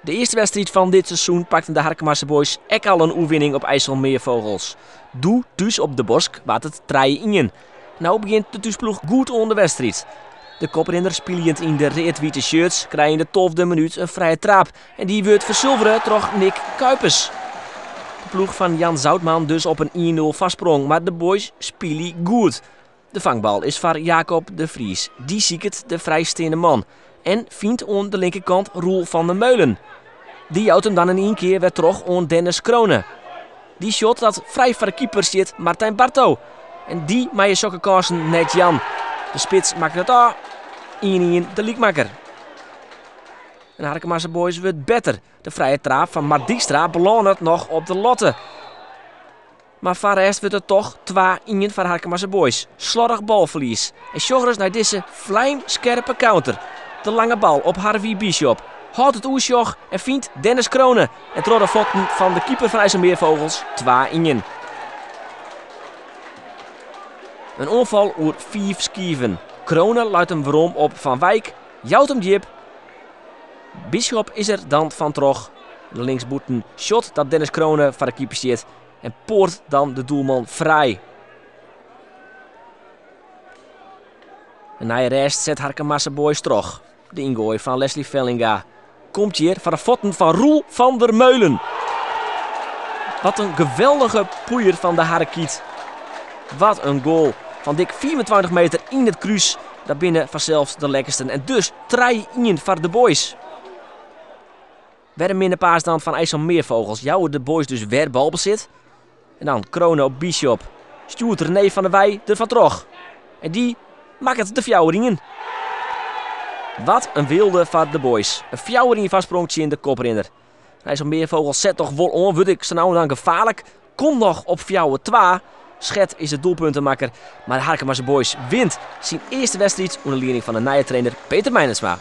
De earste wedstriid fan dit seizoen pakten de Harkemase Boys ek al in oerwinning op IJsselmeervogels. Doe thús op de Bosk waard it 3-1. No begjint de thúsploech goed oan de wedstriid. De koprinner spyljend yn de read-wite shirts krije yn de 12e minút in frije traap en dy wurdt fersulvere troch Nick Kuipers. De ploech fan Jan Zoutman dus op in 1-0 foarsprong, mar de Boys spylje goed. De fangbal is foar Jacob de Vries. Dy siket de frijsteande man en fynt oan de linkerkant Roel van der Meulen. Dy jout him dan yn ien kear wer troch oan Dennis Krohne. Dy sjocht dat frij foar de keeper stiet Martijn Barto. En dy meie sokke kânsen net jaan. De spits makket it ôf. 1-1 de lykmakker. En Harkemase Boys wurdt better. De frije traap fan Mart Dijkstra belânet noch op de latte. Mar foar rêst wurdt it toch 2-1 foar Harkemase Boys. Sloardich balferlies. En sjoch ris nei dizze vlijmskerpe counter. De lange bal op Harvey Bishop. Hâldt it oersjoch en fynt Dennis Krohne. En troch de fuotten fan de keeper fan IJsselmeervogels 2-1. In oanfal oer 5 skiven. Krohne leit him werom op Van Wijk, jout him djip. Bishop is der dan fan troch. De linksbûten sjocht dat Dennis Krohne foar de keeper stiet en poart dan de doelman frij. En nei rêst set Harkemase Boys troch. De yngoai fan Leslie Vellinga komt hjir foar de fuotten fan Roel van der Meulen. Wat in geweldige poeier fan de Harrekiet. Wat in goal. Fan dik 25 meter yn it krús. Dat binne fansels de lekkersten. En dus 3-1 foar de Boys. Wer in minne paas dan fan IJsselmeervogels. Jouwe de Boys dus wer balbesit. En dan Krohne op Bishop. Stjoert René van der Weij der fan troch. En dy makket de 4-1. Wat in weelde foar de Boys. In 4-1 foarsprong tsjin de koprinner. IJsselmeervogels set toch wol oan, wurdt ek sa no en dan gefaarlik. Komt noch op 4-2. Schet is de doelpuntenmakker, mar Harkemase Boys wint syn earste wedstriid ûnder lieding fan de nije trainer Peter Meinertsma.